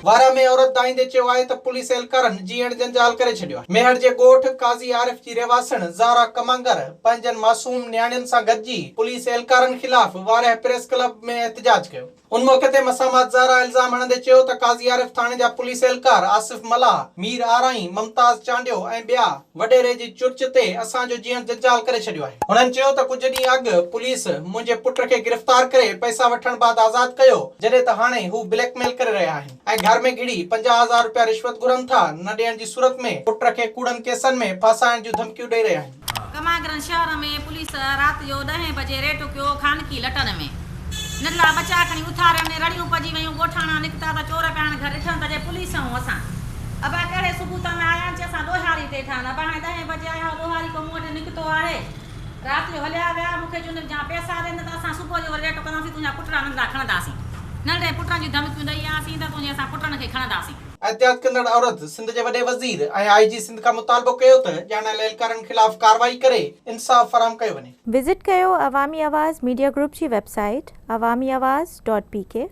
وارهه ۾ عورت دانهيندي چيو آهي ته پوليس اهلڪارن جيئڻ جنجال ڪري ڇڏيو آهي. ميهڙ جي ڳوٺ قاضي عارف جي رهواسڻ زهرا ڪمانگر پنهنجن معصوم نياڻين سان گڏجي پوليس اهلڪارن خلاف وارهه پريس ڪلب ۾ احتجاج ڪيو. ان موقعي تي مسامات زهرا الزام هڻندي چيو ته قاضي عارف ٿاڻي جا پوليس اهلڪار آصف ملاح، مير آرائين، ممتاز چانڊيو ۽ ٻيا وڏيري جي چرچ تي اسان جو جيئڻ جنجال ڪري ڇڏيو آهي. هنن چيو ته ڪجهه ڏينهن اڳ پوليس منهنجي پٽ کي گرفتار ڪري پئسا وٺڻ بعد آزاد ڪيو جڏهن ته هاڻي هو بليڪ ميل ڪري رهيا آهن ۽ گهر ۾ گهڙي 50 هزار رپيا رشوت گهرن ٿا نه ڏيڻ جي صورت ۾ پٽ کي ڪوڙن ڪيسن ۾ ڦاسائڻ جون ڌمڪيون ڏئي رهيا آهن. ڪمانگرن شهر ۾ پوليس رات جو ڏهين بجي ريڊ ڪيو خانگي لٽن ۾ ننڍڙا ٻچا کڻي اٿارين رڙيون پئجي ويون ڳوٺاڻا نڪتا ته چور پيا آهن گهر ڏٺن ته جي پوليس آهون اسان ابا ڪهڙي ثبوت ۾ آيا آهن چي اسان ڏوهاري تي ٺاهن ابا هاڻي ڏهين بجي آيا هئا ڏوهاري ڪو مون وٽ نڪتو آهي رات جو هليا ويا مون کي چون جا پئسا ڏي نه ته اسان صبح جو وري ريٽ ڪنداسين تنهنجا پٽڙا ننڍڙا کڻنداسين ننڍڙي پٽن جون ڌمڪيون ڏئي آياسين ته تنهنجي اسان پٽن کي کڻنداسين. احتياط ڪندڙ عورت سنڌ جي وڏي وزير ۽ آء جي سنڌ کان مطالبو ڪيو ته ڄاڻايل اهلڪارن خلاف ڪارروائي ڪري انصاف فراهم ڪيو وڃي. وزٽ ڪيو عوامي آواز ميڊيا گروپ جي website Awami Awaz dot P K.